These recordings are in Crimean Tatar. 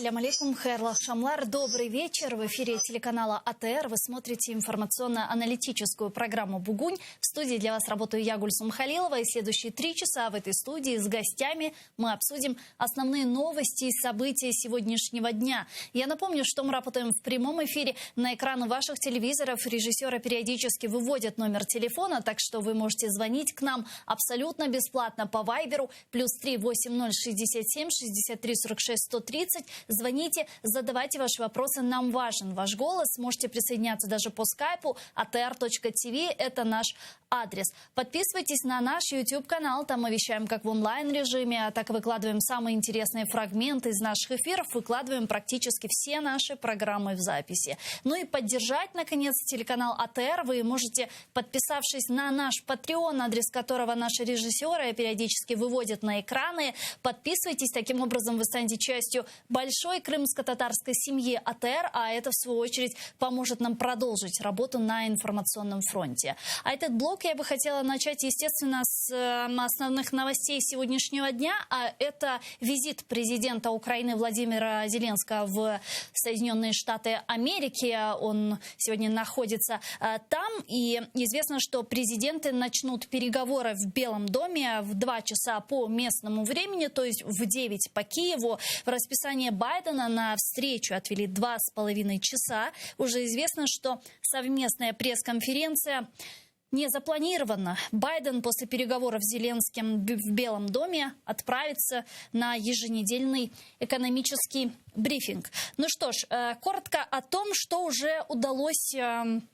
Selâm aleyküm, hayırlı aqşamlar, добрый вечер. В эфире телеканала АТР вы смотрите информационно-аналитическую программу «Бугунь». В студии для вас работаю я, Гульсум Халилова. И следующие три часа в этой студии с гостями мы обсудим основные новости и события сегодняшнего дня. Я напомню, что мы работаем в прямом эфире. На экраны ваших телевизоров режиссеры периодически выводят номер телефона, так что вы можете звонить к нам абсолютно бесплатно по Вайберу плюс 3 80 67 63 46 130. Звоните, задавайте ваши вопросы, нам важен ваш голос. Можете присоединяться даже по скайпу atr.tv, это наш адрес. Подписывайтесь на наш YouTube-канал, там мы вещаем как в онлайн-режиме, так и выкладываем самые интересные фрагменты из наших эфиров, выкладываем практически все наши программы в записи. Ну и поддержать, наконец, телеканал АТР вы можете, подписавшись на наш Patreon, адрес которого наши режиссеры периодически выводят на экраны. Подписывайтесь, таким образом вы станете частью большой крымско-татарской семьи АТР, а это, в свою очередь, поможет нам продолжить работу на информационном фронте. А этот блок я бы хотела начать, естественно, с э, основных новостей сегодняшнего дня, а это визит президента Украины Владимира Зеленского в Соединенные Штаты Америки. Он сегодня находится э, там, и известно, что президенты начнут переговоры в Белом доме в 2 часа по местному времени, то есть в 9 по Киеву. В расписание Байдена на встречу отвели 2,5 часа. Уже известно, что совместная пресс-конференция не запланирована. Байден после переговоров с Зеленским в Белом доме отправится на еженедельный экономический брифинг. Ну что ж, э, коротко о том, что уже удалось эм,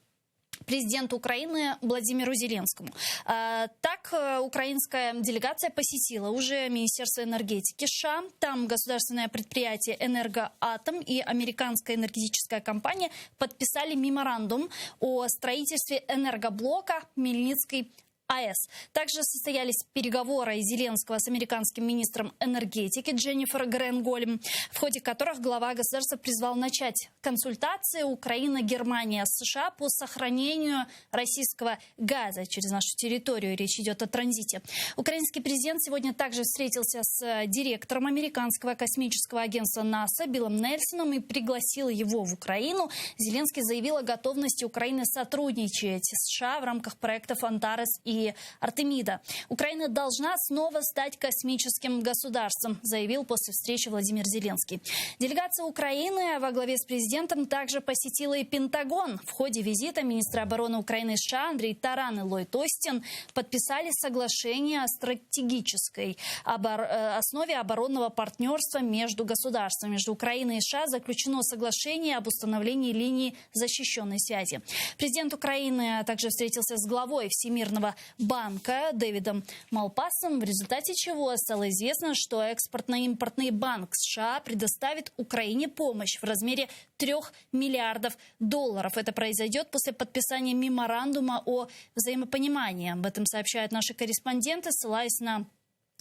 президенту Украины Владимиру Зеленскому. Э, так, э, украинская делегация посетила уже Министерство энергетики США. Там государственное предприятие «Энергоатом» и американская энергетическая компания подписали меморандум о строительстве энергоблока Хмельницкой АЭС. Также состоялись переговоры Зеленского с американским министром энергетики Дженнифер Гренгольм, в ходе которых глава государства призвал начать консультации Украина, Германия, США по сохранению российского газа через нашу территорию. Речь идет о транзите. Украинский президент сегодня также встретился с директором американского космического агентства НАСА Биллом Нельсоном и пригласил его в Украину. Зеленский заявил о готовности Украины сотрудничать с США в рамках проектов «Антарес» и Артемида. Украина должна снова стать космическим государством, заявил после встречи Владимир Зеленский. Делегация Украины во главе с президентом также посетила и Пентагон. В ходе визита министры обороны Украины и США Андрей Таран и Ллойд Остин подписали соглашение о стратегической обор... Э, основе оборонного партнерства между государствами. Между Украиной и США заключено соглашение об установлении линии защищенной связи. Президент Украины также встретился с главой Всемирного банка Дэвидом Малпасом, в результате чего стало известно, что экспортно-импортный банк США предоставит Украине помощь в размере 3 миллиардов долларов. Это произойдет после подписания меморандума о взаимопонимании. Об этом сообщают наши корреспонденты, ссылаясь на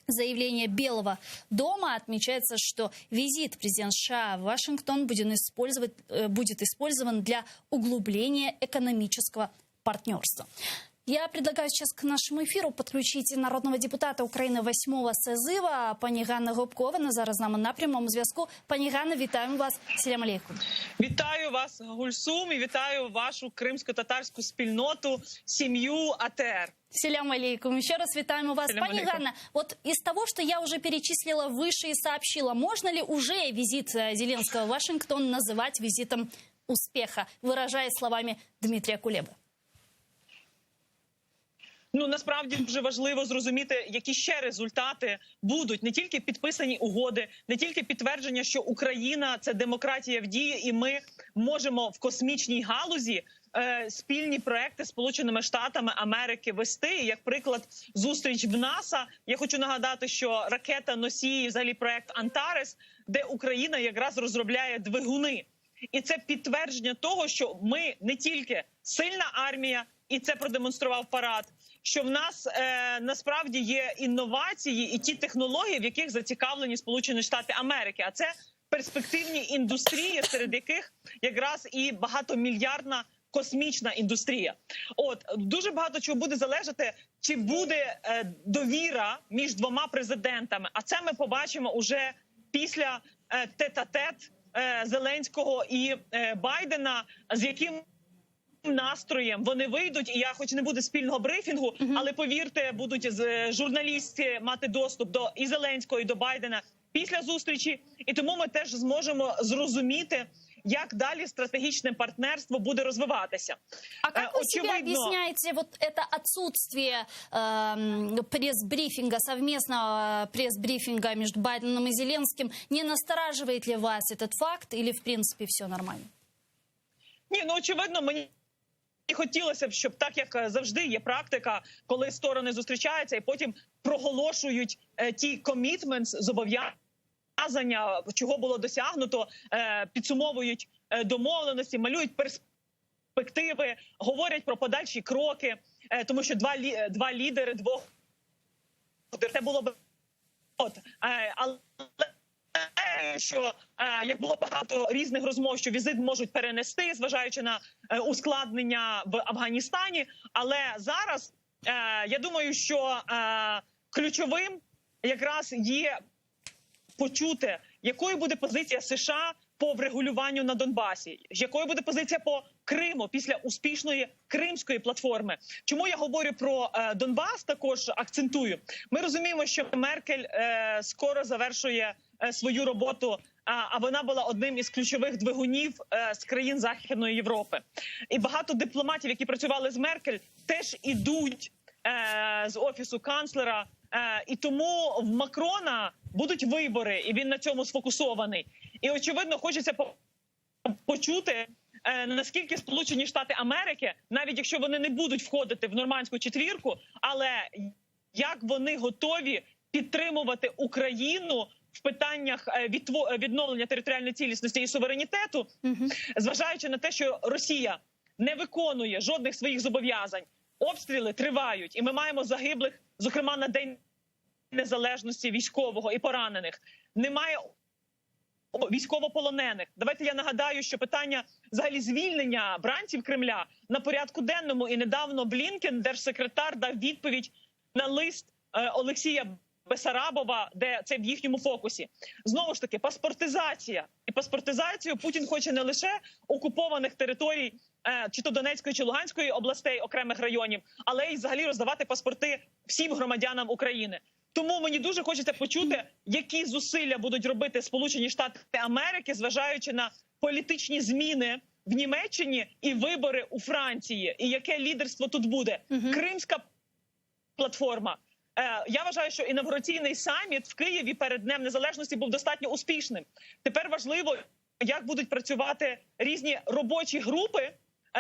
заявление Белого дома. Отмечается, что визит президента США в Вашингтон будет, использовать, э, будет использован для углубления экономического партнерства. Я предлагаю сейчас к нашему эфиру подключить народного депутата Украины восьмого созыва, пані Ганна Гопко. Вона зараз з нами на прямому зв'язку. Пані Ганна, вітаємо вас. Селям алейкум. Вітаю вас, Гульсум, і вітаю вашу кримсько-татарську спільноту, сім'ю АТР. Селям алейкум. Еще раз вітаємо вас. Селям Пані алейкум. Ганна, вот из того, что я уже перечислила выше и сообщила, можно ли уже визит э, Зеленского в Вашингтон называть визитом успеха, выражаясь словами Дмитрия Кулебы? Ну насправді дуже важливо зрозуміти, які ще результати будуть не тільки підписані угоди, не тільки підтвердження, що Україна це демократія в дії, і ми можемо в космічній галузі е, спільні проекти з Сполученими Штатами Америки вести. Як приклад, зустріч в НАСА. Я хочу нагадати, що ракета носій, взагалі проект Антарес, де Україна якраз розробляє двигуни. І це підтвердження того, що ми не тільки сильна армія, і це продемонстрував парад. Що в нас е, насправді є інновації і ті технології, в яких зацікавлені Сполучені Штати Америки, а це перспективні індустрії, серед яких якраз і багатомільярдна космічна індустрія. От дуже багато чого буде залежати, чи буде е, довіра між двома президентами. А це ми побачимо уже після е, тет-а-тет. Зеленського і Байдена, з яким настроєм вони вийдуть, і я хоч не буде спільного брифінгу, але повірте, будуть з журналісти мати доступ до і Зеленського, і до Байдена після зустрічі, і тому ми теж зможемо зрозуміти, як далі стратегічне партнерство буде розвиватися. А как вы себе Очевидно, объясняете вот это отсутствие э, пресс-брифинга, совместного пресс-брифинга между Байденом и Зеленским? Не настораживает ли вас этот факт или в принципе все нормально? Ні, ну очевидно, мені хотілося б, щоб так як завжди є практика, коли сторони зустрічаються і потім проголошують ті commitments, зобов'язання, чого було досягнуто, підсумовують домовленості, малюють перспективи, говорять про подальші кроки, тому що два лідери двох це було б от, але що як було багато різних розмов, що візит можуть перенести, зважаючи на ускладнення в Афганістані. Але зараз я думаю, що ключовим якраз є почути, якою буде позиція США по врегулюванню на Донбасі, якою буде позиція по Криму після успішної кримської платформи. Чому я говорю про Донбас? Також акцентую. Ми розуміємо, що Меркель скоро завершує свою роботу. А вона була одним із ключових двигунів з країн Західної Європи, і багато дипломатів, які працювали з Меркель, теж ідуть з офісу канцлера. І тому в Макрона будуть вибори, і він на цьому сфокусований. І очевидно, хочеться почути, наскільки Сполучені Штати Америки, навіть якщо вони не будуть входити в нормандську четвірку, але як вони готові підтримувати Україну в питаннях відновлення територіальної цілісності і суверенітету, зважаючи на те, що Росія не виконує жодних своїх зобов'язань, обстріли тривають, і ми маємо загиблих, зокрема на День Незалежності військового і поранених. Немає військовополонених. Давайте я нагадаю, що питання взагалі звільнення бранців Кремля на порядку денному. І недавно Блінкен, держсекретар, дав відповідь на лист Олексія Бесарабова, де це в їхньому фокусі. Знову ж таки, паспортизація. І паспортизацію Путін хоче не лише окупованих територій, чи то Донецької, чи Луганської областей, окремих районів, але й взагалі роздавати паспорти всім громадянам України. Тому мені дуже хочеться почути, які зусилля будуть робити Сполучені Штати Америки, зважаючи на політичні зміни в Німеччині і вибори у Франції, і яке лідерство тут буде. Кримська платформа. Я вважаю, що інавгураційний саміт в Києві перед Днем Незалежності був достатньо успішним. Тепер важливо, як будуть працювати різні робочі групи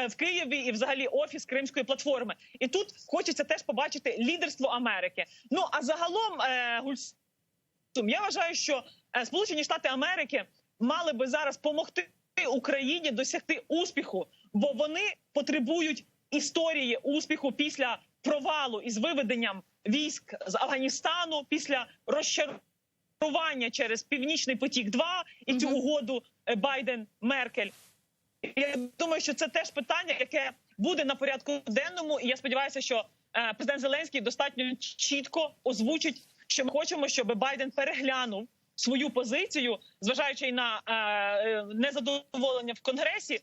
в Києві і взагалі офіс Кримської платформи. І тут хочеться теж побачити лідерство Америки. Ну, а загалом, Гульсум, я вважаю, що Сполучені Штати Америки мали би зараз помогти Україні досягти успіху, бо вони потребують історії успіху після провалу із виведенням військ з Афганістану, після розчарування через Північний потік-2 і цю угоду Байден-Меркель. Я думаю, що це теж питання, яке буде на порядку денному, і я сподіваюся, що президент Зеленський достатньо чітко озвучить, що ми хочемо, щоб Байден переглянув свою позицію, зважаючи на незадоволення в Конгресі,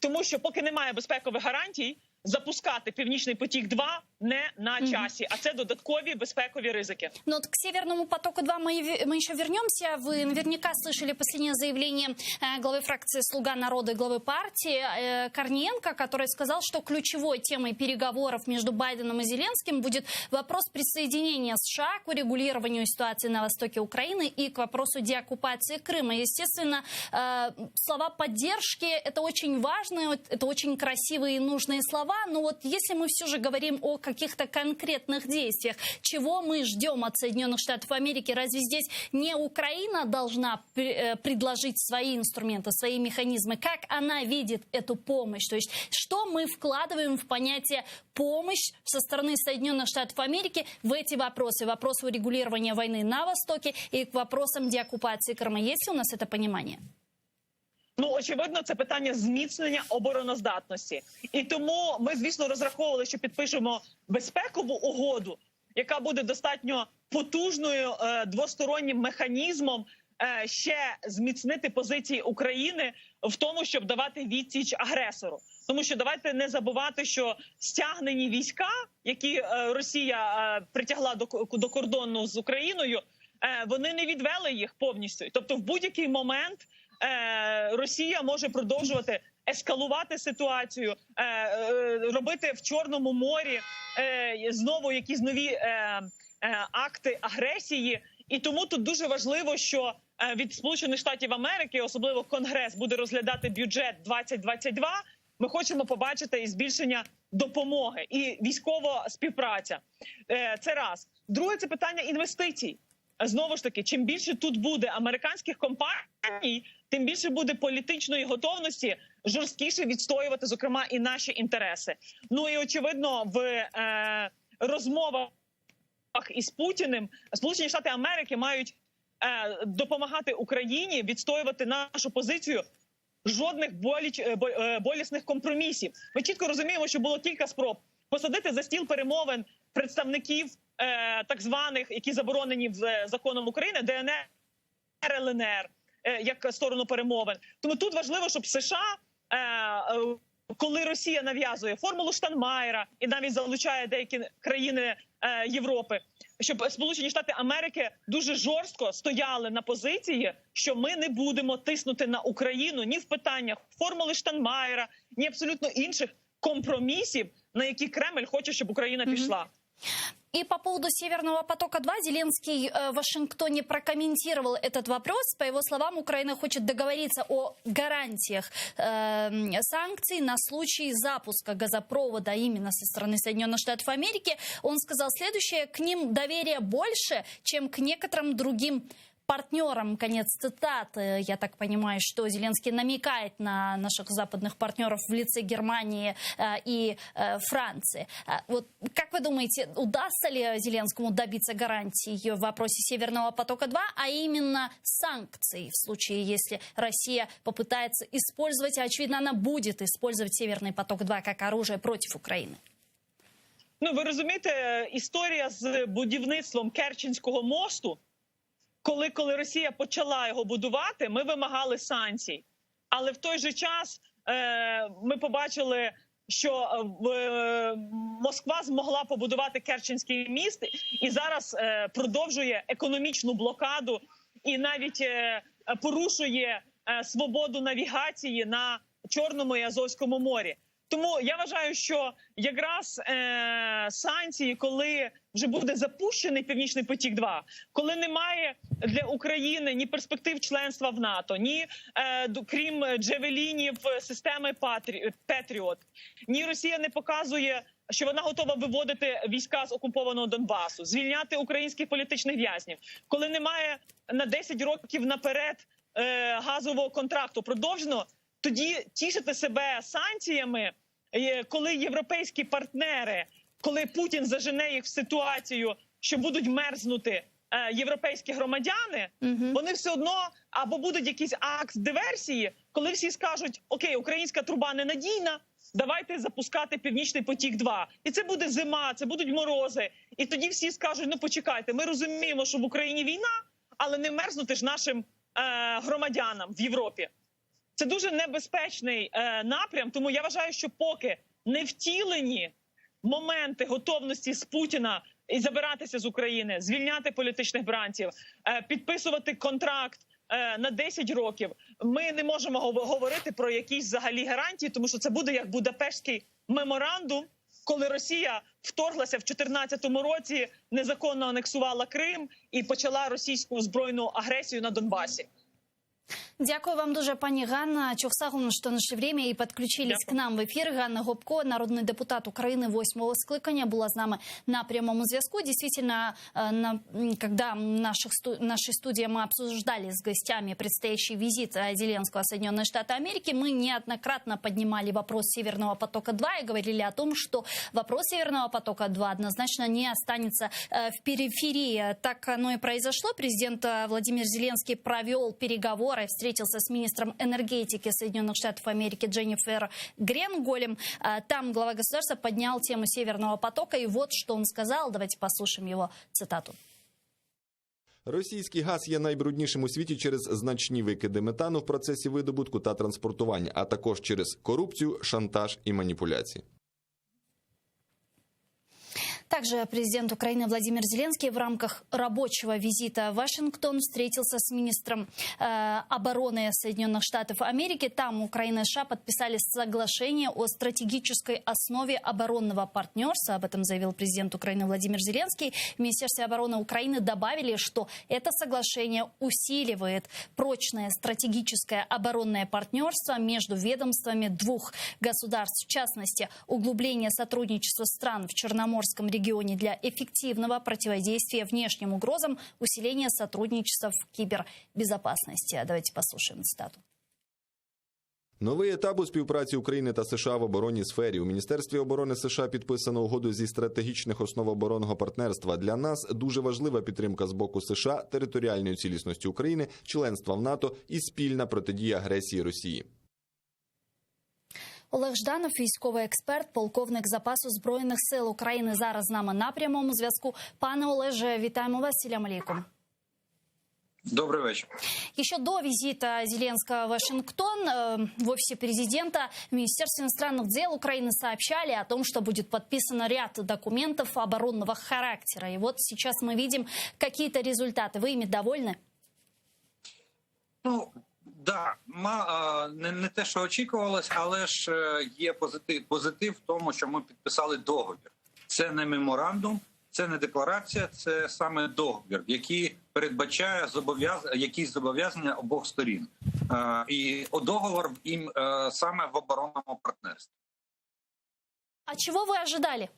тому що поки немає безпекових гарантій, запускати Північний потік-2 не на часі, а це додаткові безпекові ризики. Но вот к Северному потоку-2 мы еще вернемся. Вы наверняка слышали последнее заявление главы фракции «Слуга народа» и главы партии Корниенко, который сказал, что ключевой темой переговоров между Байденом и Зеленским будет вопрос присоединения США к урегулированию ситуации на востоке Украины и к вопросу деоккупации Крыма. Естественно, слова поддержки – это очень важные, это очень красивые и нужные слова, но вот если мы все же говорим о каких-то конкретных действиях, чего мы ждем от Соединенных Штатов Америки? Разве здесь не Украина должна предложить свои инструменты, свои механизмы? Как она видит эту помощь? То есть что мы вкладываем в понятие помощь со стороны Соединенных Штатов Америки в эти вопросы? Вопросы урегулирования войны на Востоке и к вопросам деоккупации Крыма. Есть ли у нас это понимание? Ну, очевидно, це питання зміцнення обороноздатності. І тому ми, звісно, розраховували, що підпишемо безпекову угоду, яка буде достатньо потужною двостороннім механізмом. Ще зміцнити позиції України в тому, щоб давати відсіч агресору, тому що давайте не забувати, що стягнені війська, які Росія притягла до кордону з Україною, вони не відвели їх повністю. Тобто, в будь-який момент Росія може продовжувати ескалувати ситуацію, робити в Чорному морі знову якісь нові акти агресії. І тому тут дуже важливо, що від Сполучених Штатів Америки, особливо Конгрес, буде розглядати бюджет 2022, Ми хочемо побачити і збільшення допомоги, і військова співпраця. Це раз. Друге, це питання інвестицій. Знову ж таки, чим більше тут буде американських компаній, тим більше буде політичної готовності жорсткіше відстоювати, зокрема, і наші інтереси. Ну і очевидно, в розмовах із Путіним Сполучені Штати Америки мають допомагати Україні відстоювати нашу позицію. Жодних болісних компромісів. Ми чітко розуміємо, що було кілька спроб посадити за стіл перемовин представників так званих, які заборонені в законом України, ДНР, ЛНР, як сторону перемовин. Тому тут важливо, щоб США, коли Росія нав'язує формулу Штайнмайєра і навіть залучає деякі країни Європи, щоб Сполучені Штати Америки дуже жорстко стояли на позиції, що ми не будемо тиснути на Україну ні в питаннях формули Штайнмайєра, ні абсолютно інших компромісів, на які Кремль хоче, щоб Україна пішла. И по поводу Северного потока-2 Зеленский в Вашингтоне прокомментировал этот вопрос. По его словам, Украина хочет договориться о гарантиях санкций на случай запуска газопровода именно со стороны Соединенных Штатов Америки. Он сказал следующее: к ним доверия больше, чем к некоторым другим партнерам. Конец цитаты. Я так понимаю, что Зеленский намекает на наших западных партнеров в лице Германии и Франции. Вот как вы думаете, удастся ли Зеленскому добиться гарантий в вопросе Северного потока-2, а именно санкций в случае, если Россия попытается использовать, а очевидно, она будет использовать Северный поток-2 как оружие против Украины? Ну, ви розумієте, історія з будівництвом Керченського мосту, коли Росія почала його будувати, ми вимагали санкцій. Але в той же час ми побачили, що Москва змогла побудувати Керченський міст і зараз продовжує економічну блокаду і навіть порушує свободу навігації на Чорному і Азовському морі. Тому я вважаю, що якраз санкції, коли вже буде запущений Північний потік-2, коли немає для України ні перспектив членства в НАТО, ні крім джевелінів системи Петріот, ні Росія не показує, що вона готова виводити війська з окупованого Донбасу, звільняти українських політичних в'язнів, коли немає на 10 років наперед газового контракту продовжено, тоді тішити себе санкціями, коли європейські партнери, коли Путін зажене їх в ситуацію, що будуть мерзнути європейські громадяни, вони все одно або будуть якийсь акт диверсії, коли всі скажуть, окей, українська труба ненадійна, давайте запускати Північний потік-2. І це буде зима, це будуть морози. І тоді всі скажуть, ну почекайте, ми розуміємо, що в Україні війна, але не мерзнути ж нашим громадянам в Європі. Це дуже небезпечний напрям, тому я вважаю, що поки не втілені моменти готовності з Путіна і забиратися з України, звільняти політичних бранців, підписувати контракт на 10 років, ми не можемо говорити про якісь взагалі гарантії, тому що це буде як Будапештський меморандум, коли Росія вторглася в чотирнадцятому році, незаконно анексувала Крим і почала російську збройну агресію на Донбасі. Дякую вам дуже, пані Ганна. Çoq sağ oluñ, что нашли время и подключились Дякую. к нам в эфир. Ганна Гопко, народний депутат України 8-го скликання, була з нами на прямому зв'язку. Действительно, когда в нашей студии мы обсуждали с гостями предстоящий визит Зеленского в Соединенные Штаты Америки, мы неоднократно поднимали вопрос Северного потока-2 и говорили о том, что вопрос Северного потока-2 однозначно не останется в периферии. Так оно и произошло. Президент Владимир Зеленский провел переговоры, встретился с министром энергетики Соединенных Штатов Америки Дженнифер Гренголем. Там глава государства поднял тему Северного потока, и вот что он сказал. Давайте послушаем его цитату. Російський газ є найбруднішим у світі через значні викиди метану в процесі видобутку та транспортування, а також через корупцію, шантаж і маніпуляції. Также президент Украины Владимир Зеленский в рамках рабочего визита в Вашингтон встретился с министром э, обороны Соединенных Штатов Америки. Там Украина и США подписали соглашение о стратегической основе оборонного партнерства. Об этом заявил президент Украины Владимир Зеленский. В Министерстве обороны Украины добавили, что это соглашение усиливает прочное стратегическое оборонное партнерство между ведомствами двух государств. В частности, углубление сотрудничества стран в Черноморском регионе для эффективного противодействия внешним угрозам, усиление сотрудничества в кибербезопасности. Давайте послушаем цитату. Новий етап у співпраці України та США в оборонній сфері. У Міністерстві оборони США підписано угоду зі стратегічних основ оборонного партнерства. Для нас дуже важлива підтримка з боку США, територіальної цілісності України, членства в НАТО і спільна протидія агресії Росії. Олег Жданов, військовий експерт, полковник запасу збройних сил України, зараз з нами на прямому зв'язку. Пане Олеже, вітаємо вас. Селям алейкум. Добрый вечер. Еще до визита Зеленского в Вашингтон э, в офисе президента в Министерстве иностранных дел Украины сообщали о том, что будет подписано ряд документов оборонного характера. И вот сейчас мы видим какие-то результаты. Вы ими довольны? Ну да, ма, не, не те, що очікувалось, але ж е, є позитив, позитив в тому, що ми підписали договір. Це не меморандум, це не декларація, це саме договір, який передбачає зобов'яз... якісь зобов'язання обох сторін. Е, І договор їм е, саме в оборонному партнерстві. А чего вы ожидали?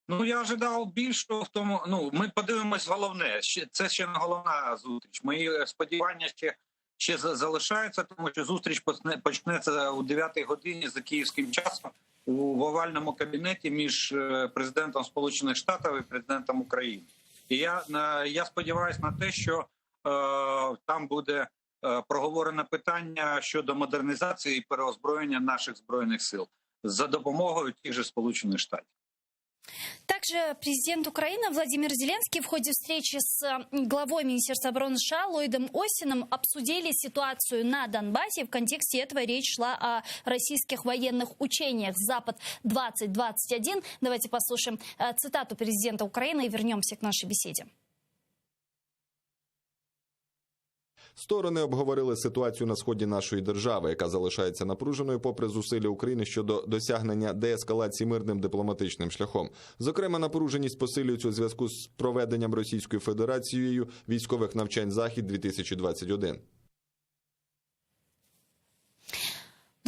Ну я ожидав більшого в тому. Ну ми подивимось головне. Ще це ще не головна зустріч. Мої сподівання ще ще за- залишаються, тому що зустріч почне почнеться о 9 годині за київським часом у овальному кабінеті між е, президентом Сполучених Штатів і президентом України. І я е, я сподіваюся на те, що е, там буде е, проговорено питання щодо модернізації і переозброєння наших збройних сил за допомогою тих же Сполучених Штатів. Также президент Украины Владимир Зеленский в ходе встречи с главой Министерства обороны США Ллойдом Остином обсудили ситуацию на Донбассе. В контексте этого речь шла о российских военных учениях «Запад-2021». Давайте послушаем э, цитату президента Украины и вернемся к нашей беседе. Сторони обговорили ситуацію на сході нашої держави, яка залишається напруженою попри зусилля України щодо досягнення деескалації мирним дипломатичним шляхом. Зокрема, напруженість посилюється у зв'язку з проведенням Російською Федерацією військових навчань Захід 2021.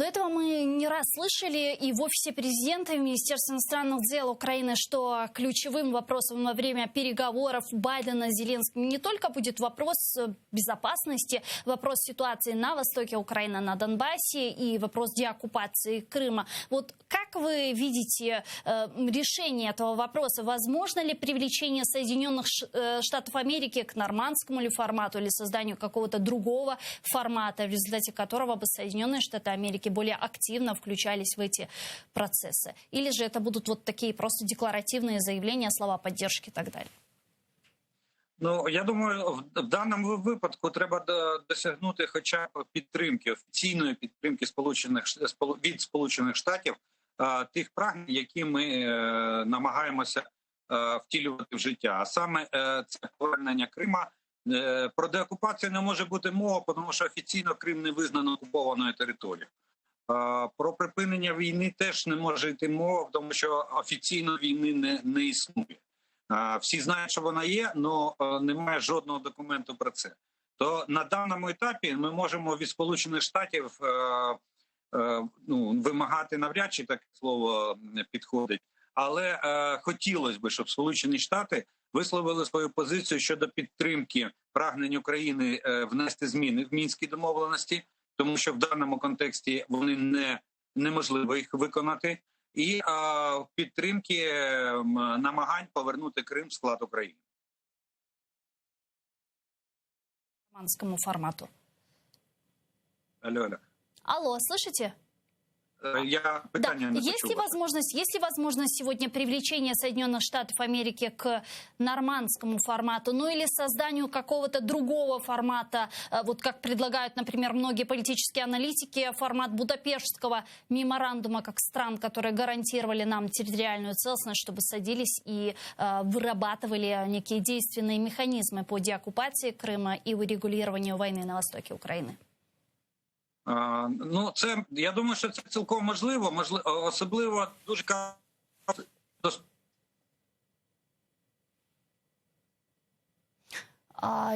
До этого мы не раз слышали и в офисе президента, и в Министерстве иностранных дел Украины, что ключевым вопросом во время переговоров Байдена с Зеленским не только будет вопрос э, безопасности, вопрос ситуации на востоке Украины, на Донбассе и вопрос деоккупации Крыма. Вот как вы видите э, решение этого вопроса? Возможно ли привлечение Соединенных э, Штатов Америки к нормандскому ли формату или созданию какого-то другого формата, в результате которого бы Соединенные Штаты Америки более активно включались в эти процессы? Или же это будут вот такие просто декларативные заявления, слова поддержки и так далее? Ну я думаю, в, в даному випадку треба досягнути, хоча б підтримки офіційної підтримки Сполучених від Сполучених Штатів тих прагнень, які ми е, намагаємося е, втілювати в життя. А саме е, це повернення Крима. Про деокупацію не може бути мова, тому що офіційно Крим не визнано окупованою територією. Про припинення війни теж не може йти мова, тому що офіційно війни не, не існує. Всі знають, що вона є, але немає жодного документу про це. То на даному етапі ми можемо від Сполучених Штатів е, е, ну, вимагати навряд чи таке слово підходить, але е, хотілося б, щоб Сполучені Штати висловили свою позицію щодо підтримки прагнень України внести зміни в мінські домовленості, тому що в даному контексті вони не неможливо їх виконати, і е, підтримки намагань повернути Крим в склад України. Нормандскому формату. Алло, алло. Алло, слышите? Я питання да. Есть ли возможность, есть ли возможность сегодня привлечения Соединенных Штатов Америки к нормандскому формату, ну или созданию какого-то другого формата, э, вот как предлагают, например, многие политические аналитики, формат Будапештского меморандума, как стран, которые гарантировали нам территориальную целостность, чтобы садились и э, вырабатывали некие действенные механизмы по деоккупации Крыма и урегулированию войны на востоке Украины? Ну, це я думаю, що це цілком можливо, можливо, особливо дуже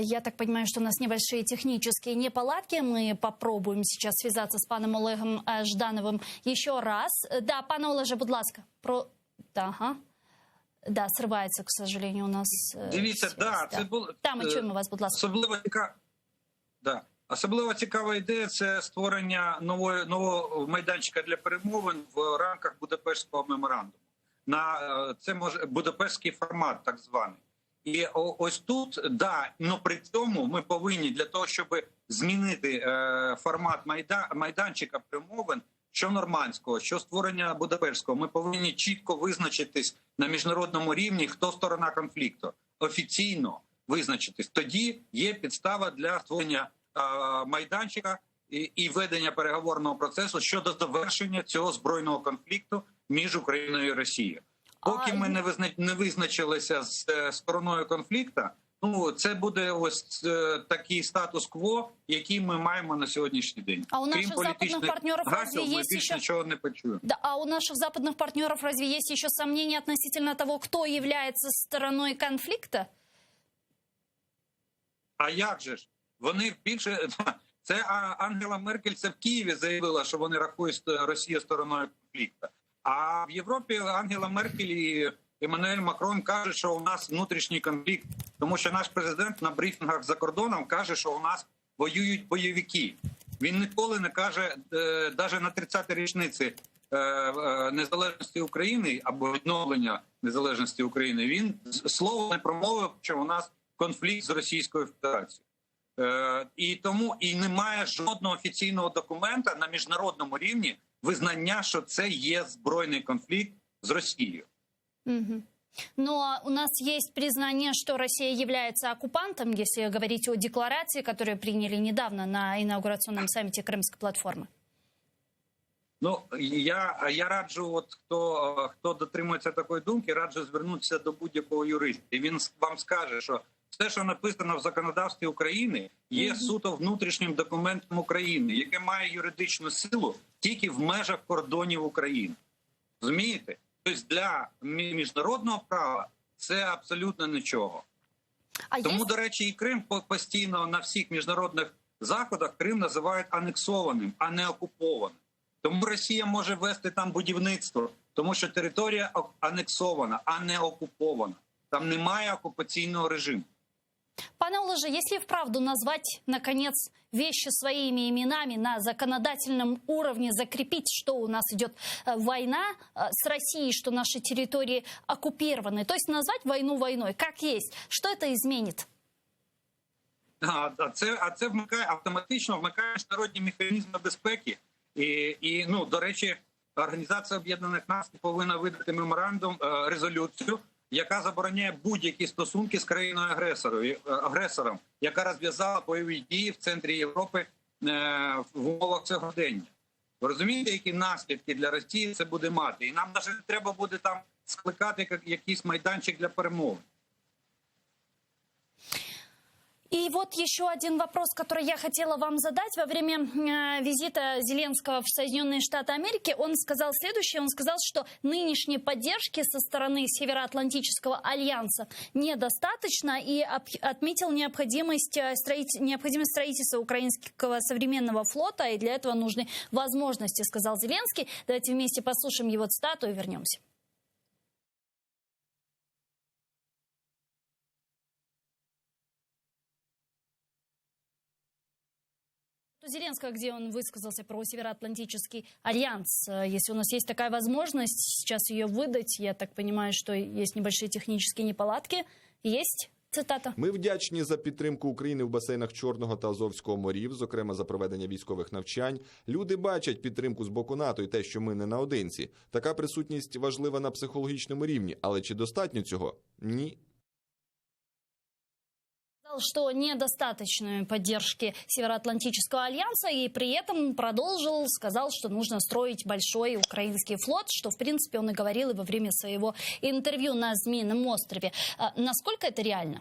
Я так понимаю, что у нас небольшие технические неполадки. Мы попробуем сейчас связаться с паном Олегом э, Ждановым еще раз. Да, пане Олеже, будь ласка. Про... Да, ага. Да, срывается, к сожалению, у нас. Э, Дивіться, связь, да, це було Да, ми чуємо вас, будь ласка. Особливо цікава, да. Особливо цікава ідея це створення нової нового майданчика для перемовин в рамках Будапештського меморандуму. На е, це може Будапештський формат, так званий. І ось тут да, но при цьому ми повинні для того, щоб змінити е, формат майда, майданчика перемовин, що нормандського, що створення Будапештського, ми повинні чітко визначитись на міжнародному рівні, хто сторона конфлікту, офіційно визначитись. Тоді є підстава для створення е, майданчика і, і ведення переговорного процесу щодо завершення цього збройного конфлікту між Україною і Росією. Поки ми не визна... не визначилися з е, стороною конфлікту, ну це буде ось е, такий статус-кво, який ми маємо на сьогоднішній день. А у Крім наших западных партнеров гасел, разве ми есть більш еще... нічого не почуємо. Да, а у наших западных партнеров разве есть еще сомнения относительно того, кто является стороной конфликта? А як же ж? Вони більше це Ангела Меркель це в Києві заявила, що вони рахують Росію стороною конфлікту. А в Європі Ангела Меркель і Еммануель Макрон кажуть, що у нас внутрішній конфлікт, тому що наш президент на брифінгах за кордоном каже, що у нас воюють бойовики. Він ніколи не каже, навіть на 30-й річниці е, е, незалежності України або відновлення незалежності України. Він слово не промовив, що у нас конфлікт з Російською Федерацією. Е, І тому і немає жодного офіційного документа на міжнародному рівні визнання, що це є збройний конфлікт з Росією. Угу. Но у нас есть признание, что Россия является оккупантом, если говорить о декларации, которую приняли недавно на инаугурационном саммите Крымской платформы. Ну я, я раджу, от хто, хто дотримується такої думки, раджу звернутися до будь-якого юриста. І він вам скаже, що все, що написано в законодавстві України, є mm -hmm. суто внутрішнім документом України, яке має юридичну силу тільки в межах кордонів України. Розумієте? Тобто для міжнародного права це абсолютно нічого. А Тому, есть... до речі, і Крим постійно на всіх міжнародних заходах Крим називають анексованим, а не окупованим. Тому Росія може вести там будівництво, тому що територія анексована, а не окупована. Там немає окупаційного режиму. Пане Олеже, если вправду назвать, наконец, вещи своими именами на законодательном уровне, закрепить, что у нас идет э, война э, с Россией, что наши территории оккупированы, то есть назвать войну войной, как есть, что это изменит? А, а це, а це вмикає автоматично вмикає міжнародні механізми безпеки. І, і ну, до речі, Організація Об'єднаних Націй повинна видати меморандум е, резолюцію, яка забороняє будь-які стосунки з країною агресором, агресором, яка розв'язала бойові дії в центрі Європи е, в умовах сьогодення. Ви розумієте, які наслідки для Росії це буде мати? І нам навіть не треба буде там скликати якийсь майданчик для перемовин. И вот еще один вопрос, который я хотела вам задать. Во время э, визита Зеленского в Соединенные Штаты Америки он сказал следующее. Он сказал, что нынешней поддержки со стороны Североатлантического альянса недостаточно и отметил необходимость, э, строить, необходимость строительства украинского современного флота, и для этого нужны возможности, сказал Зеленский. Давайте вместе послушаем его цитату и вернемся. Зеленского, где он высказался про Североатлантический альянс. Э, Если у нас есть такая возможность сейчас ее выдать, я так понимаю, что есть небольшие технические неполадки. Есть? Цитата. Ми вдячні за підтримку України в басейнах Чорного та Азовського морів, зокрема за проведення військових навчань. Люди бачать підтримку з боку НАТО і те, що ми не наодинці. Така присутність важлива на психологічному рівні, але чи достатньо цього? Ні. Сказал, что недостаточно поддержки Североатлантического альянса, и при этом продолжил, сказал, что нужно строить большой украинский флот, что, в принципе, он и говорил и во время своего интервью на Змеином острове. А насколько это реально?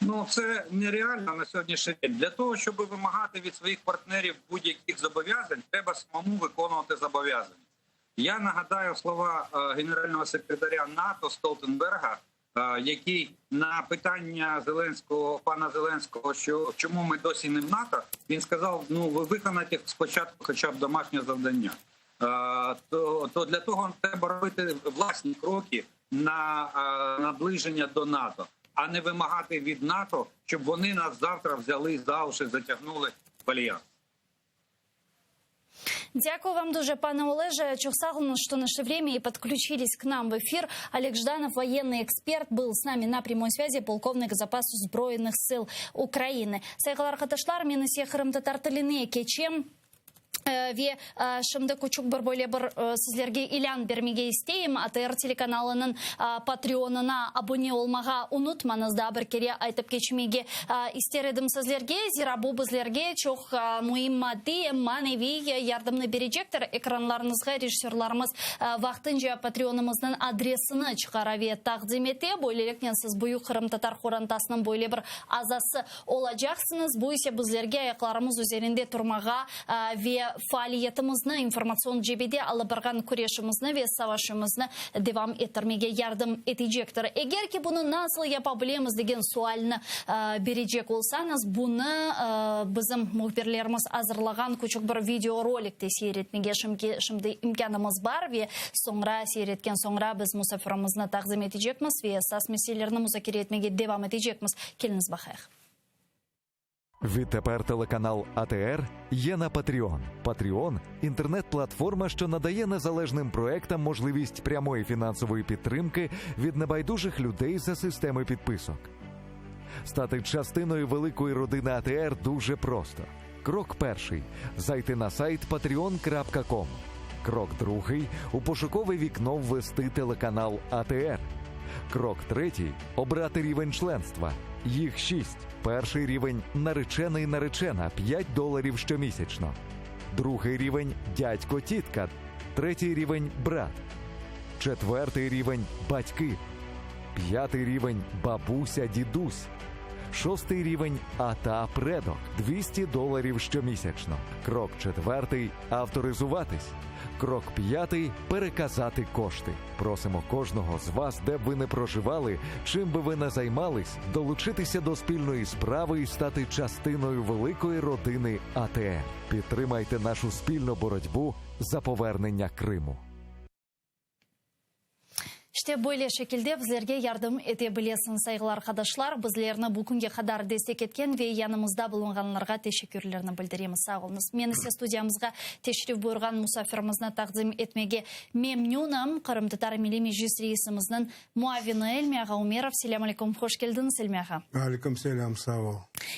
Ну це нереально на сьогоднішній день. Для того, щоб вимагати від своїх партнерів будь-яких зобов'язань, треба самому виконувати зобов'язання. Я нагадаю слова е, генерального секретаря НАТО Столтенберга, е, який на питання Зеленського пана Зеленського, що чому ми досі не в НАТО, він сказав: ну ви виконайте спочатку, хоча б домашнє завдання. Е, То, то для того треба робити власні кроки на е, наближення до НАТО, а не вимагати від НАТО, щоб вони нас завтра взяли за уши, затягнули в альянс. Дякую вам дуже, пане Олеже. Çoq sağ oluñ, что нашли время и подключились к нам в эфир. Олег Жданов, военный эксперт, был с нами на прямой связи, полковник запасу Збройних сил України. Sayğılı arqadaşlar, men ise qırımtatar tiline keçem. Ve şimdi küçük bir böyle bir sizlerge ilân bermege isteyim. ATR telekanalınıñ Patreonına abone olmağa unutmañız, daa bir kere aytıp keçmege ister edim sizlerge. Zira bu bizlerge çoq müim maddiy em maneviy yardımnı berecektir. Ekranlarıñızğa rejissörlarımız vaqtınca Patreonımıznıñ adresini çıqara ve taqdim ete. Böyleliknen siz büyük qırımtatar qorantasınıñ böyle bir azası olacaqsıñız. Bu ise bizlerge ayaqlarımız üzerinde turmağa ve faaliyetimizni, informatsion cebede alıp barğan küreşimizni ve savaşımıznı devam ettirmege yardım etecektir. Eger ki bunı nasıl yapa bilemiz degen sualni berecek olsañız, bunı bizim mühbirlerimiz azırlağan küçük bir videorolikte seyir etmege şimdi imkânımız bar ve soñra, seyir etken soñra biz musafirimizni taqdim etecekmiz ve esas meselelerni muzakere etmege devam etecekmiz. Keliñiz baqayıq. Відтепер телеканал АТР є на Patreon. Patreon – інтернет-платформа, що надає незалежним проектам можливість прямої фінансової підтримки від небайдужих людей за системи підписок. Стати частиною великої родини АТР дуже просто. Крок перший зайти на сайт patreon.com. Крок другий у пошукове вікно ввести телеканал АТР. Крок третій обрати рівень членства. Їх шість. Перший рівень наречений наречена 5 доларів щомісячно. Другий рівень дядько тітка. Третій рівень брат. Четвертий рівень батьки. П'ятий рівень бабуся дідусь. Шостий рівень ата предок 200 доларів щомісячно. Крок четвертий авторизуватись. Крок п'ятий переказати кошти. Просимо кожного з вас, де б ви не проживали, чим би ви не займались, долучитися до спільної справи і стати частиною великої родини АТР. Підтримайте нашу спільну боротьбу за повернення Криму. İşte böyle şekilde bizlerge yardım ete bilesiñiz, sayğılı arqadaşlar. Bizlerni bu künge qadar destek etken ve yanımızda bulunğanlarğa teşekkürlerni bildiremiz. Sağ oluñız. Men ise studiyamızğa teşrif buyurğan musafirimizni taqdim etmege memnünim. Qırımtatar Milliy Meclis reisimizniñ muavini İlmi ağa Umerov. Selâm aleyküm, hoş keldiñiz, İlmi ağa. Aleyküm selâm, sağ ol.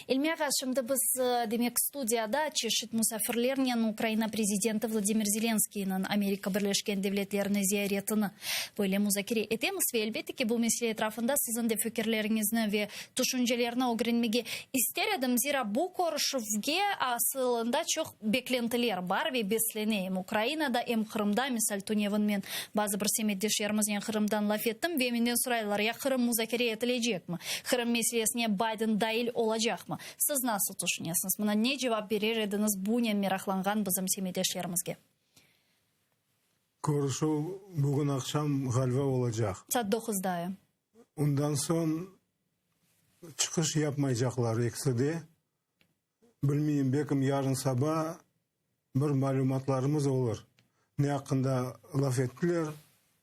İlmi ağa, şimdi biz, demek, studiyada çeşit musafirlernen Ukraina prezidenti Vladimir Zelenskıynıñ Amerika Birleşken Devletlerine ziyaretini böyle muzakere etemiz ve, elbette ki, bu mesele etrafında siziñ de fikirleriñizni ve tüşüncelerni ögrenmege ister edim. Zira bu körüşüvge asılında çoq beklentiler bar ve beslene em Ukrainada, em Qırımda. Misal, tünevin men bazı bir semetdeşlerimiznen Qırımdan laf ettim ve menden soraydılar, ya Qırım muzakere etilecekmi? Qırım meselesine Bayden dail olacaqmı? Siz nasıl tüşünesiñiz? Mına ne cevap berer ediñiz bunen meraqlanğan bizim semetdeşlerimizge? Körüşüv bugün aqşam, ğaliba, olacaq. Saat doquzda, e. Ondan soñ çıqış yapmaycaqlar ekisi de. Bilmeyim, belkim yarın saba bir malümatlarımız olur. Ne aqqında laf ettiler.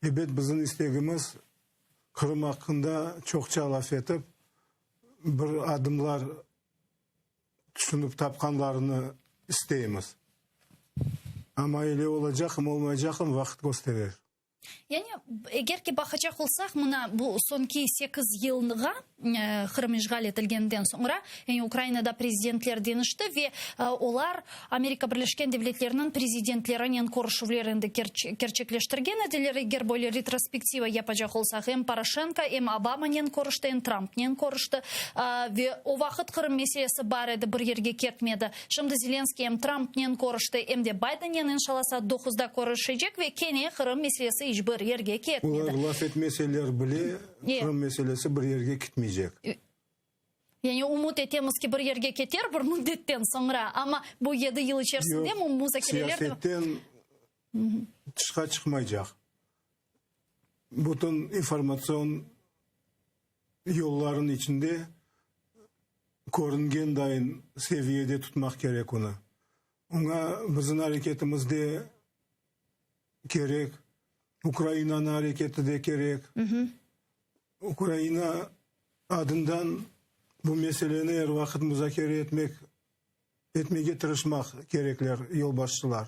Ebet, bizim istegimiz Qırım aqqında çoqça laf etip, bir adımlar tüşünip tapqanlarını isteymiz. Amma ile olacaqmı, olmaycaqmı vaqıt kösterer. Yani, eger ki baqacaq olsaq, mına bu soñki sekiz yılğa, Qırım işğal etilgeninden soñra, yani Ukrainada prezidentler deñişti ve olar Amerika Birleşken Devletleriniñ prezidentlerinen körüşüvler endi kerçekleştirgen ediler. Eger böyle retrospektiva yapacaq olsaq, em Poroşenko, em Obamanen körüşti, em Trumpnen körüşti. Ve o vaqıt Qırım meselesi bar edi, bir yerge ketmedi. Şimdi Zelenskıy em Trumpnen körüşti, em de Baydennen inşallah saat doquzda körüşecek ve kene Qırım meselesi iç bir yerge ketmedi. Olar laf etmeseler bile, Qırım meselesi bir yerge ketmeycek. Yani ümüt etemiz ki, bir yerge keter bir müddetten soñra, amma bu yedi yıl içerisinde Yoq, muzakereler... siyasetten tışqa çıqmaycaq. Bütün informatsion yollarnıñ içinde körüngen dayın seviyede tutmaq kerek onı. Oña bizim areketimiz de kerek, Ukrainanıñ areketi de kerek. Ukraina adından bu meseleni er vaqıt muzakere etmek, etmege tırışmaq kerekler yolbaşçılar.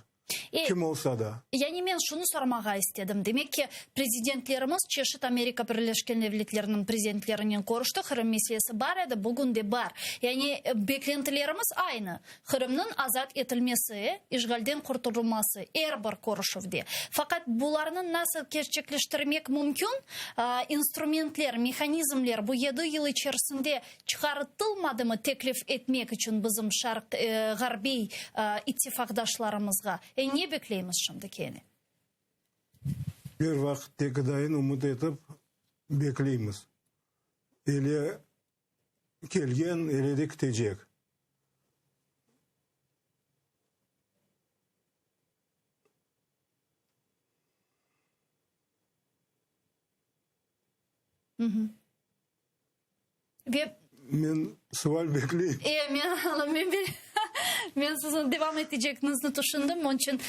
E, Kim olsa da. Yani men şunı sormağa istedim. Demek ki, prezidentlerimiz çeşit Amerika Birleşken Devletleriniñ prezidentlerinen körüşti, Qırım meselesi bar edi, bugün de bar. Yani beklentilerimiz aynı, Qırımnıñ azat etilmesi, işğalden qurtulması er bir körüşüvde. Faqat bularnı nasıl kerçekleştirmek mümkün? İnstrumentler, mehanizmler bu yedi yıl içerisinde Çıqartılmadımı teklif etmek içün bizim şarq, ğarbiy ittifaqdaşlarımızğa? E, ne bekleymiz şimdi kene? Er vaqıtteki dayın ümüt etip bekleymiz. Ele kelgen, ele de kitecek. Ve Men sual bekleyim. E, men, men, men siziñ devam etecegiñizni tüşündim, onıñ içün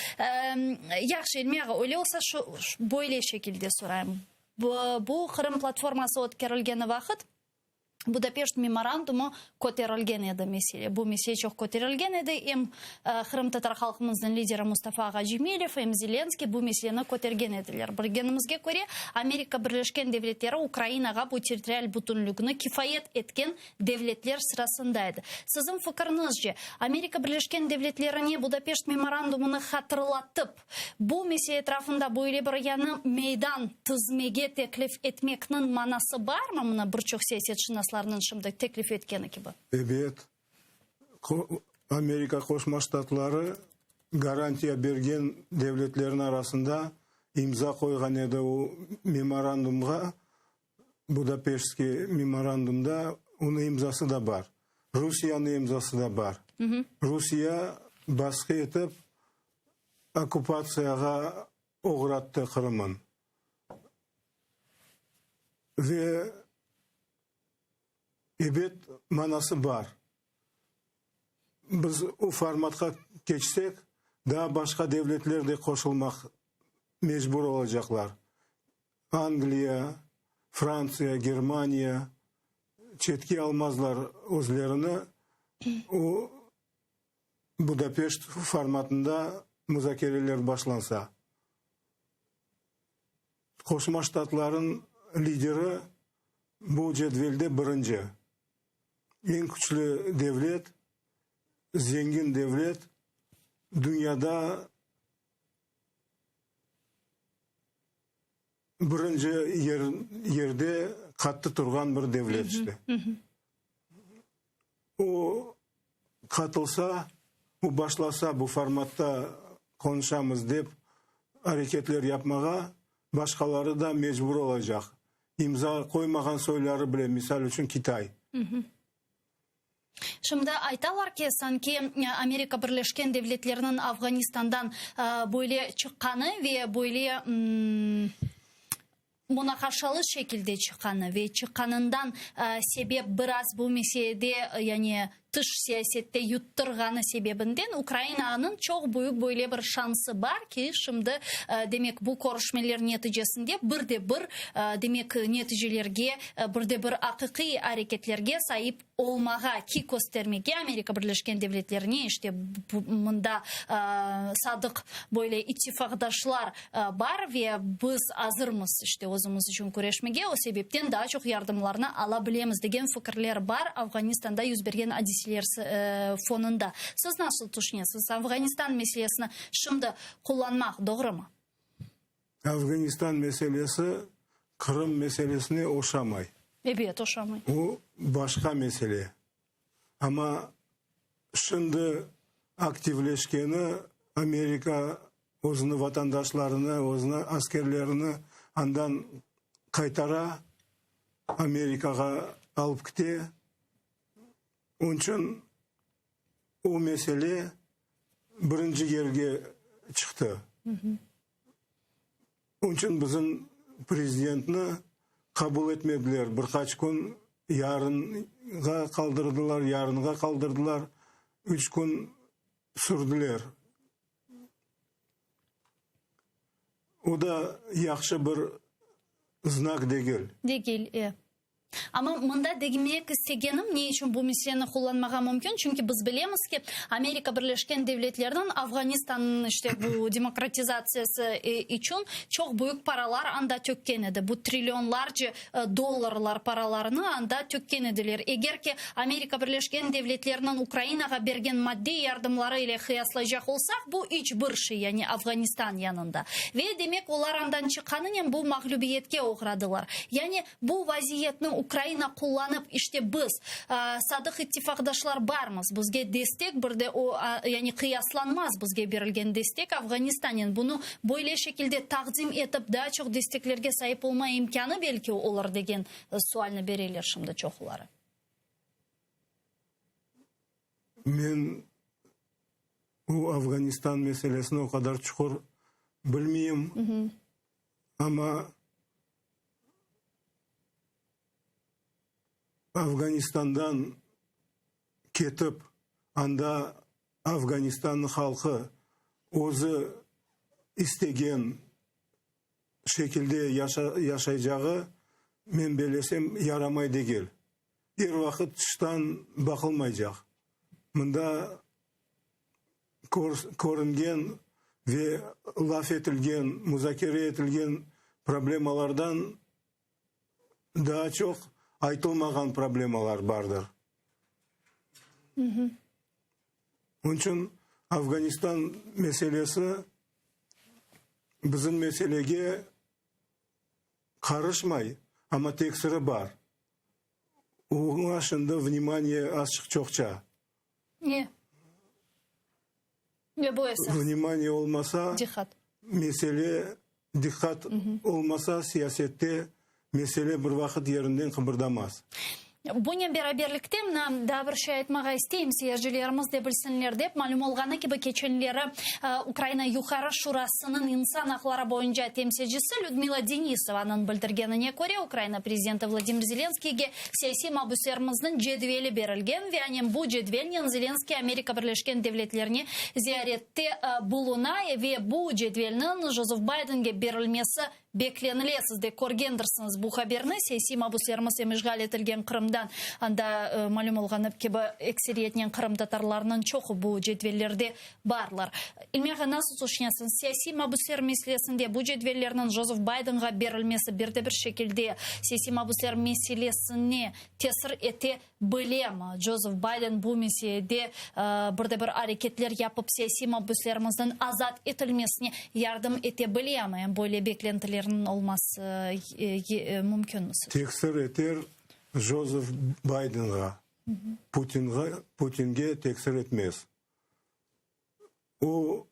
yahşı, Elmiy ağa, öyle olsa şu, böyle şekilde sorayım. Bu, bu Qırım platforması ötkerilgeni vaqıt Budapeşt memorandumı köterilgen edi mesele. Bu mesele çoq köterilgen edi. Em qırımtatar halqımıznıñ lideri Mustafa ağa Cemilev, em Zelenskıy bu meseleni kötergen ediler. Bilgenimizge köre, Amerika Birleşken Devletleri Ukrainağa bu territorial bütünlügini kifayet etken devletler sırasında edi. Siziñ fikiriñizce, Amerika Birleşken Devletlerine Budapeşt memorandumını hatırlatıp, Bu mesele etrafında böyle bir yañı meydan tizmege teklif etmekniñ manası barmı, mına bir çoq siyasetşınaslarnıñ şimdi teklif etkeni kibi? Ebet. Amerika Qoşma Ştatları garantiya bergen devletlerniñ arasında imza qoyğan edi o memorandumğa, Budapeştskiy memorandumda onıñ imzası da bar. Rusiyanıñ imzası da bar. Rusiye basqı etip, okkupatsiyağa oğrattı Qırımın. Ve ebet manası bar. Biz o formatqa keçsek, daa başqa devletler de qoşulmaq mecbur olacaqlar. Angliya, Frantsiya, Germaniya çetke almazlar özlerini, o Budapeşt formatında muzakereler başlansa. Qoşma Ştatlarıñ lideri bu cedvelde birinci. Eñ küçlü devlet, zengin devlet, dünyada Birinci yer, yerde qattı turğan bir devlet işte. O qatılsa, o başlasa bu formatta qonuşamız dep areketler yapmağa, başqaları da mecbur olacaq. İmza qoymağan soyları bile, misal içün Kitay. Şimdi aytalar ki, sanki Amerika Birleşken Devletleriniñ Afğanistandan böyle çıqqanı ve böyle munaqaşalı şekilde çıqqanı ve çıqqanından sebep biraz bu meselede yani. tış siyasette yuttırğanı sebebinden Ukrainanıñ çoq büyük böyle bir şansı bar ki, şimdi, demek, bu körüşmeler neticesinde bir de bir, demek, neticelerge, bir de bir aqiqiy areketlerge saip olmağa, ki köstermege Amerika Birleşken Devletlerine, işte, mında sadıq böyle ittifaqdaşlar bar ve biz azırmız, işte, özümiz içün küreşmege, o sebepten daa çoq yardımlarnı ala bilemiz, degen fikirler bar Afğanistanda yüz bergen adiseler fonunda. Siz nasıl tüşünesiz, Afğanistan meselesini şimdi qullanmaq doğrumı? Afğanistan meselesi Qırım meselesine oşamay. Ebet, oşamay. O başqa mesele. Amma şimdi aktivleşkeni Amerika özüni vatandaşlarını, özüni askerlerini andan qaytara, Amerikağa alıp kite. Onıñ içün o mesele birinci yerge çıqtı. Onıñ içün bizim prezidentni qabul etmediler. Bir qaç kün yarınğa qaldırdılar, yarınğa qaldırdılar, üç kün sürdiler. O da yahşı bir znak degil. Degil, e. Amma mında demek istegenim, ne içün bu meseleni qullanmağa mümkün, çünki biz bilemiz ki, Amerika Birleşken Devletleriniñ Afğanistannıñ işte bu demokratizatsiyası içün çoq büyük paralar anda tökken edi, bu trillionlarce dollarlar paralarını anda tökken ediler. Eger ki, Amerika Birleşken Devletleriniñ Ukrainağa bergen maddiy yardımları ile qıyaslaycaq olsaq, bu iç bir şey, yani Afğanistan yanında. Ve, demek, olar andan çıqqanınen bu mağlübiyetke oğradılar. Yani, Bu vaziyetni Ukraina qullanıp, işte biz, sadıq ittifaqdaşlar barmız, bizge destek, bir de o, yani qıyaslanmaz bizge berilgen destek Afğanistanen, bunı böyle şekilde taqdim etip, daa çoq desteklerge saip olma imkânı belki olur degen sualni bereler şimdi çoquları. Men bu Afğanistan meselesini o qadar çuqur bilmeyim, amma Afganistandan ketip, anda Afganistannıñ halqı özü istegen şekilde yaşaycağı, men bellesem, yaramay degil. Er vaqıt tıştan baqılmaycaq. Mında körüngen ve laf etilgen, muzakere etilgen problemalardan daa çoq aytılmağan problemalar bardır. Onıñ içün Afganistan meselesi bizim meselege qarışmay, amma teksiri bar. Oña şimdi vnimaniye azçıq çoqça. Ne? Ve bu esas. Vnimaniye olmasa, Diqqat. mesele, diqqat olmasa siyasette mesele bir vaqıt yerinden qıbırdamaz. Bunen beraberlikte, mına, daa bir şey aytmağa isteyim, seyircilerimiz de bilsinler dep, malüm olğanı kibi, keçenleri Ukraina Yuqarı Şurasınıñ insan aqları boyunca temsilcisi Lüdmila Denisovanıñ bildirgenine köre, Ukraina prezidenti Vladimir Zelenskiyge Siyasiy mabüslerimizniñ cedveli berilgen ve anem bu cedvelnen Zelenskıy Amerika Birleşken Devletlerine ziyarette buluna ve bu cedvelniñ Jozef Baydenge berilmesi beklenile. Siz de körgendirsiñiz bu haberni. Siyasiy mabüslerimiz em işğal etilgen Qırımdan, anda, malüm olğanı kibi, ekseriyetnen qırımtatarlarnıñ çoqu bu cedvellerde barlar. İlmi ağa, nasıl tüşünesiñiz, siyasiy mabüsler meselesinde bu cedvellerniñ Jozef Baydenğa berilmesi bir de bir şekilde siyasiy mabüsler meselesine tesir ete bilemi? Jozef Bayden bu meselede bir de bir areketler yapıp, siyasiy mabüslerimizniñ azat etilmesine yardım ete bilemi? Em böyle beklentilerniñ olması mümkünmi sizce? Tesir eter Jozef Baydenğa, Putinge tesir etmez. O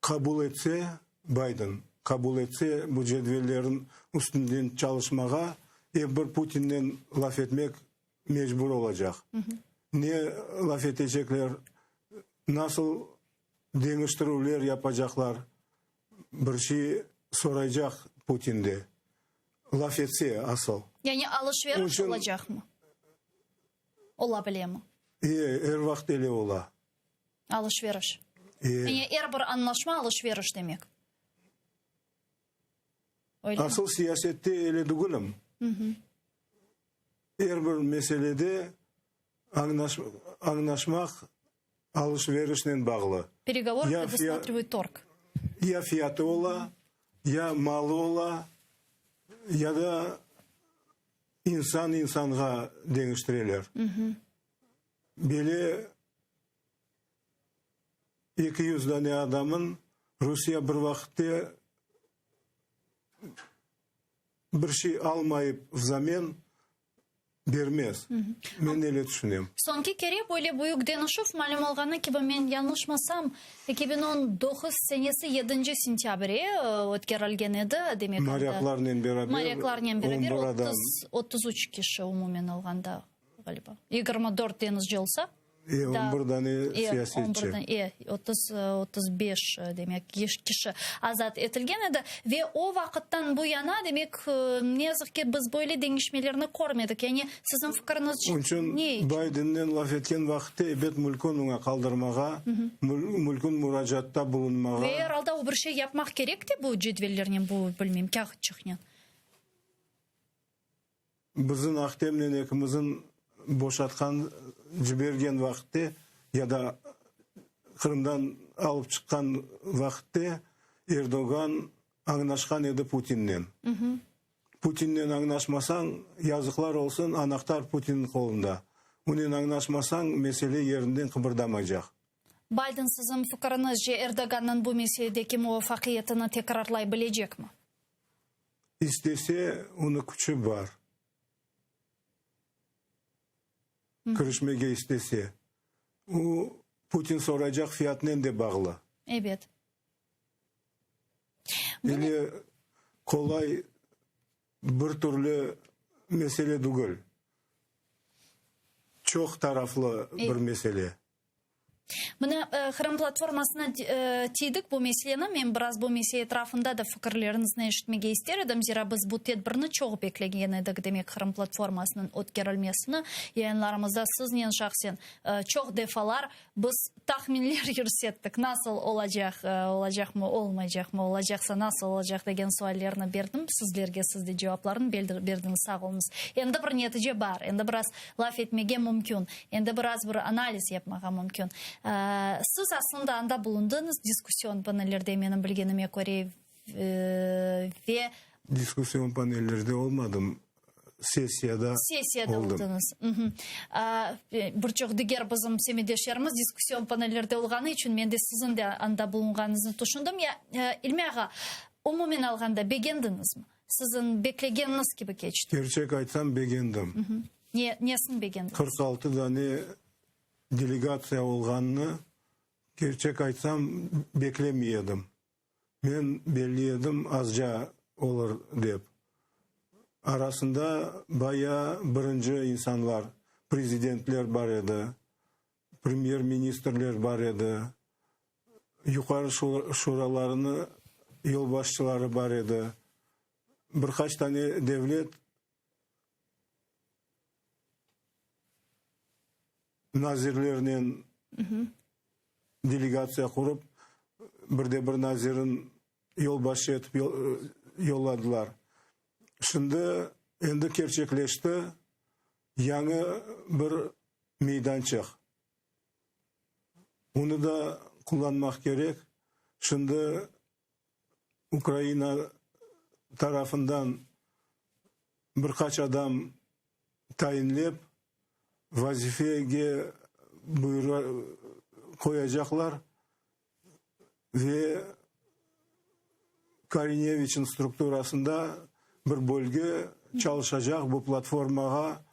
qabul etse, Biden qabul etse bu cedvellerin üstünden çalışmağa, ep bir Putinnen laf etmek mecbur olacaq. Ne laf etecekler, nasıl deñiştirüvler yapacaqlar, bir şey soraycaq Putin de, laf etse asıl. Yani alış-veriş olacaqmı? Ola bilemi? E, er vaqıt ele ola. Alış-veriş. E. Yani er bir añlaşma alış-veriş demek. Öyle mi? Asıl siyasette ele dügülim. Er bir meselede añlaş, añlaşmaq alış-verişnen bağlı. Переговоры Ya fiya- предусматривают торг. Ya fiyatı ola, ya malı ola, ya da insan insanğa deñiştireler. Böyle 200 dane adamın Rusiye bir vaqıtte bir şey almayıp vzamen bermez. Men öyle tüşünem. Soñki kere böyle büyük deñişüv, malüm olğanı kibi, men yañlışmasam, 2019 senesi yedinci sentâbr ötkerilgen edi, demek, anda Morâklarnen beraber morâklarnen beraber on bir adam. 33 kişi umumen alğanda, ğaliba, 24 deñizci olsa. E, on bir dane siyasetçi. E, 30, 35, demek, kişi azat etilgen edi. Ve o vaqıttan bu yana, demek, ne yazıq ki, biz böyle deñişmelerni körmedik. Yani, siziñ fikiriñizce, Onıñ içün ne içün? Baydennen laf etken vaqıtta, ebet, mülkün oña qaldırmağa, mülkün muracaatta bulunmağa. Ve er alda o bir şey yapmaq kerek de bu cedvellernen, bu, bilmeyim, kâğıtçıqnen. Bizim Ahtemnen ekimizin boşatqan, cibergen vaqıtte ya da Qırımdan alıp çıqqan vaqıtte Erdoğan añlaşqan edi Putinnen. Putinnen añlaşmasañ, yazıqlar olsun, anahtar Putinniñ qolunda. Onen añlaşmasañ, mesele yerinden qıbırdamaycaq. Bayden siziñ fikiriñizce Erdoğannıñ bu meseledeki muvafaqiyetini tekrarlay bilecekmi? İstese, onı küçü bar. Kirişmege istese. O, Putin soraycaq fiyatnen de bağlı. Ebet. Ele qolay bir türlü mesele degil. Çoq taraflı bir mesele. Mına, Qırım platformasına tiydik bu meseleni. Men biraz bu mesele etrafında da fikirleriñizni eşitmege ister edim, zira biz bu tedbirni çoq beklegen edik, demek, Qırım platformasınıñ ötkerilmesini. Yayınlarımızda siznen şahsen çoq defalar biz tahminler yürsettik, nasıl olacaq, olacaqmı, olmaycaqmı, olacaqsa nasıl olacaq degen suallerni berdim sizlerge, siz de cevaplarını berdiñiz, sağ oluñız. Endi bir netice bar, endi biraz laf etmege mümkün. Endi biraz bir analiz yapmağa mümkün. Siz aslında anda bulundıñız, diskussion panellerde, menim bilgenime köre, ve. Diskussion panellerde olmadım, sessiyada oldım. Sessiyada oldıñız. Bir çoq diger bizim semetdeşlerimiz diskussion panellerde olğanı içün men de siziñ de anda bulunğanıñıznı tüşündim. Ya, İlmi ağa, umumen alğanda begendiñizmi? Siziñ beklegeniñiz kibi keçti? Kerçek aytsam, begendim. Ne, nesini begendiñiz? 46 dane delegatsiya olğanını, kerçek aytsam, beklemey edim. Men belli edim, azca olur dep. Arasında baya birinci insanlar, prezidentler bar edi, premyer-ministrler bar edi, Yuqarı Şuralarını yolbaşçıları bar edi, bir qaç tane devlet nazirlernen delegatsiya qurıp, bir de bir nazirin yolbaşçı etip yolladılar. Şimdi endi kerçekleşti yañı bir meydançıq. Onı da qullanmaq kerek. Şimdi Ukraina tarafından bir qaç adam tayinlep, vazifege buyura qoyacaqlar ve Korineviçniñ strukturasında bir bölge çalışacaq bu platformağa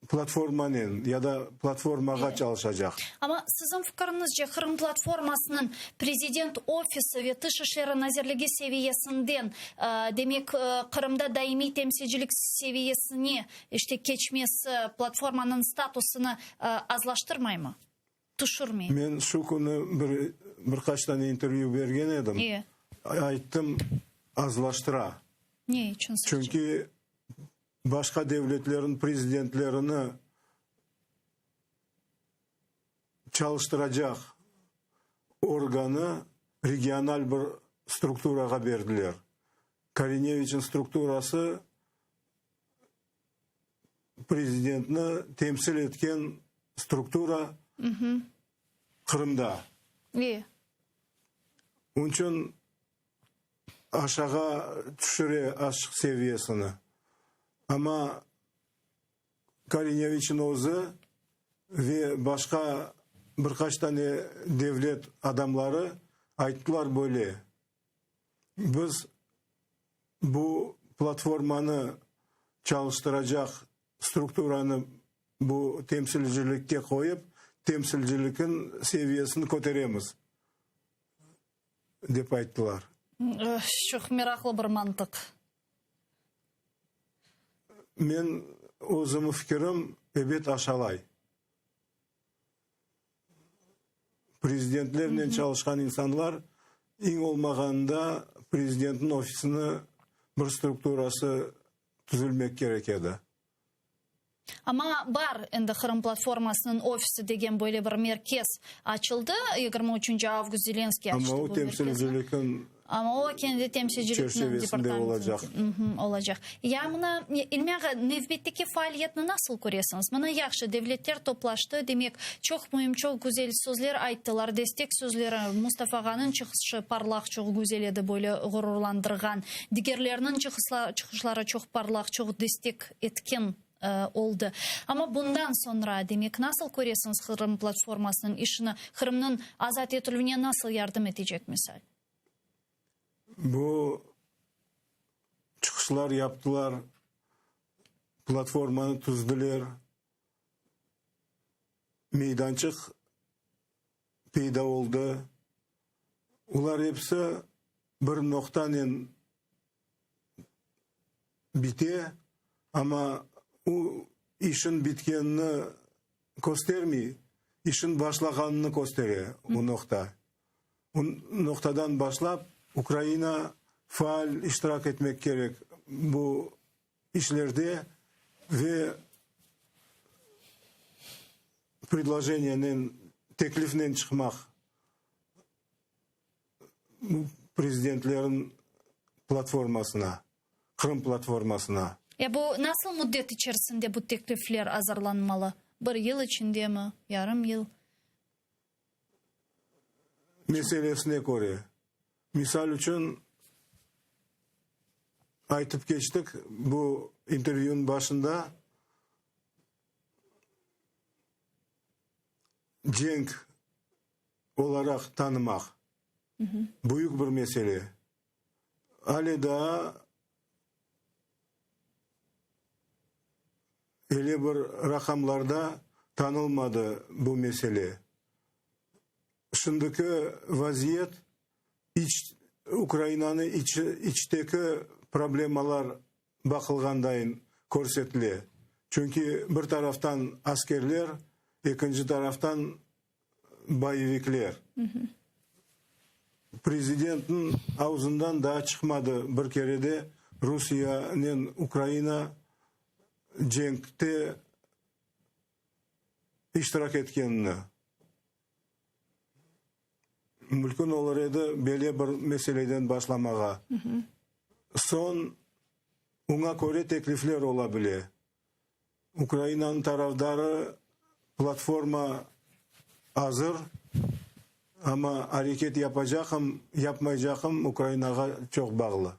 platformanen ya da platformağa çalışacaq. Amma siziñ fikiriñizce, Qırım platformasınıñ Prezident ofisi ve Tış işleri nazirligi seviyesinden, demek, Qırımda daimiy temsilcilik seviyesine, işte, keçmesi platformanıñ statusını azlaştırmaymı, tüşürmeymi? Men şu künü bir, bir qaç tane intervyü bergen edim. Ayttım, azlaştıra. Ne içün sizce? Çünki başqa devletlerniñ prezidentlerini. Çalıştıracaq organı regional bir strukturağa berdiler. Korineviçniñ strukturası prezidentni temsil etken struktura Qırımda. İyi. Onıñ içün aşağa tüşüre azçıq seviyesini. Amma Korineviçniñ özü ve başqa bir qaç tane devlet adamları ayttılar böyle, Biz bu platformanı çalıştıracaq strukturanı bu temsilcilikke qoyıp, temsilcilikniñ seviyesini köteremiz, dep ayttılar. Çoq meraqlı bir mantıq. Men özümi fikirim, ebet aşalay. Prezidentlernen çalışqan insanlar eñ olmağanda prezidentniñ ofisini bir strukturası tüzülmek kerek edi. Amma bar endi Qırım platformasınıñ ofisi degen böyle bir merkez açıldı. 23 avgust Zelenskıy açtı Amma o bu merkezni. temsilcilikniñ Amma o kendi temsilcilikniñ çerçevesinde departamentinde olacaq. olacaq. Ya mına, İlmi ağa, nevbetteki faaliyetni nasıl köresiñiz? Mına yahşı, devletler toplaştı, demek, çoq müim, çoq güzel sözler ayttılar, destek sözleri, Mustafa ağanıñ çıqışı parlaq, çoq güzel edi, böyle ğururlandırğan. Digerleriniñ çıqışları çoq parlaq, çoq destek etken oldı. Amma bundan soñra, demek, nasıl köresiñiz Qırım platformasınıñ işini, Qırımnıñ azat etilüvine nasıl yardım etecek, misal? Bu çıqışlar yaptılar, platformanı tüzdiler, meydançıq peyda oldı. Olar episi bir noqtanen bite, amma o işin bitkenini köstermey, işin başlağanını köstere o noqta. O noqtadan başlap Ukraina faal iştirak etmek kerek bu işlerde ve predlojeniyenen, teklifnen çıqmaq prezidentlerin platformasına, Qırım platformasına. Ya bu nasıl müddet içerisinde bu teklifler azırlanmalı? Bir yıl içindemi, yarım yıl? Meselesine köre. Misal içün, aytıp keçtik bu intervyunıñ başında, cenk olaraq tanımaq, büyük bir mesele. Ale daa öyle bir raqamlarda tanılmadı bu mesele. Şimdiki vaziyet iç Ukrainanı içteki problemalar baqılğandayın körsetile. Çünki bir taraftan askerler, ekinci taraftan boyevikler. Prezidentniñ ağzından daa çıqmadı bir kere de Rusiyenen Ukraina cenkte iştirak etkenini. Mümkün olur edi böyle bir meseleden başlamağa. Soñ oña köre teklifler ola bile. Ukrainanıñ tarafdarı platforma azır, amma areket yapacaqım, yapmaycaqım Ukrainağa çoq bağlı.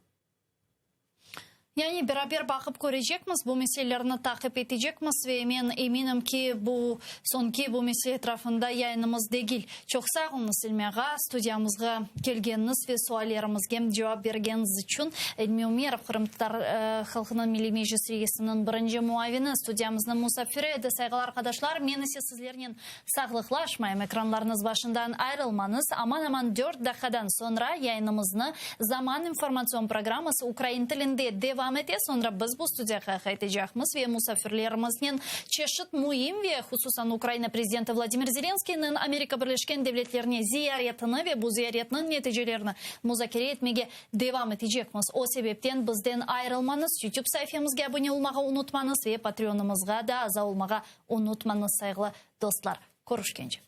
Yani beraber baqıp körecekmiz, bu meselelerni taqip etecekmiz ve men eminim ki, bu soñki bu mesele etrafında yayınımız degil. Çoq sağ oluñız, İlmi ağa, studiyamızğa kelgeniñiz ve suallerimizge cevap bergeniñiz içün. İlmi Ümerov, Qırımtatar halqınıñ Milliy Meclis reisiniñ birinci muavini, studiyamıznıñ musafiri edi. Sayğılı arqadaşlar, men ise sizlernen Sağlıqlaşmayım, ekranlarıñız başından ayrılmañız, aman-aman dört daqqadan soñra yayınımıznı Zaman informatsion programması ukrain tilinde devam ete, soñra biz bu studiyağa qaytacaqmız ve musafirlerimiznen çeşit müim ve hususan Ukraina prezidenti Vladimir Zelenskıynıñ Amerika Birleşken Devletlerine ziyaretini ve bu ziyaretniñ neticelerini muzakere etmege devam etecekmiz. O sebepten bizden ayrılmañız, YouTube saifemizge abone olmağa unutmañız ve Patreonımızğa da aza olmağa Unutmañız, sayğılı dostlar. Körüşkence.